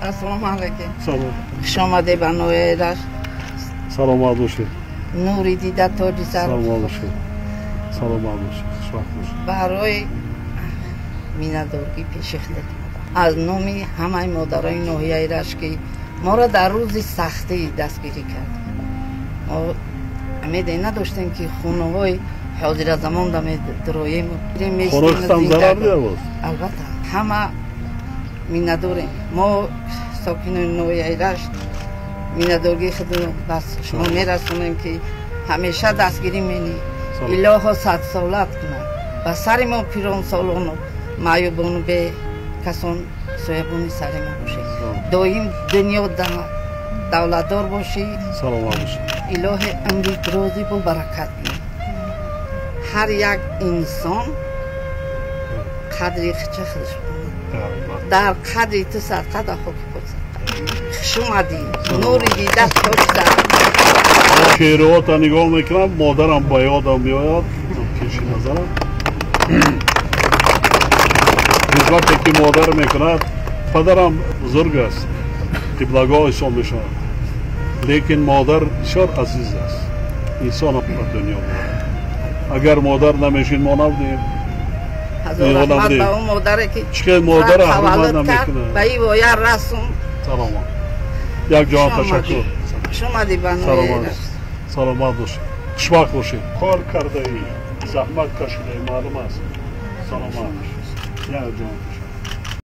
Ассалому алайкум. Салом. Хуш омадед ба ноҳияи Рашт. Саломат бошед. Нури дида, тоҷи сар. Саломат бошед. Саломат бошед. Хушвақт бошед. Барои миннатдоргӣ пеши худат аз номи ҳамаи модарои ноҳияи Рашт, ки моро дар рӯзи сахтӣ дастгирӣ кард. Мо умеде надоштем, ки хонаҳои ҳозиразамон да медроем. Хонаҳоятон зарар дида боз? Албатта, ҳама миннатдорем. Мо, сокинони ноҳияи Рашт, миннатдоргии худро ба шумо мерасонем, ки ҳамеша дастгирӣ менӣ. Илоҳо садсолат кунад ба сари мо, пиронсолону маъюбону бекасон соябони сари мо бошед. Доим дунё давлатдор бошӣ. Саломат бошед. Илоҳи умри дирозӣ бо баракат кунад. Ҳар як инсон қадри хича худаш кунад. Дар қадри ту садқа, дар хоки пок садқа. Хуш омадӣ, нури дида, тоҷи сар. Шеърҳота нигоҳ мекунам, модарам ба ёдам меояд, пеши назарам. Хизмате ки модар мекунад, падарам бузург аст, қиблагоҳ ҳисоб мешавад, лекин модар бисёр азиз аст, инсон ба дунё меорад. Агар модар намешид, мо набудем. Ҳазор раҳмат ба он модаре, ки Чӣ хел модара ҳурмат таваллуд кард, намекунад. ба ин воя расонд. Саломат, як ҷаҳон ташаккур. Хуш омадӣ ба ноҳияи Саломат. Рашт. Саломат бошед, хушбахт бошед. Кор кардаӣ, заҳмат кашидаӣ, маълум аст. Саломат, як ҷаҳон.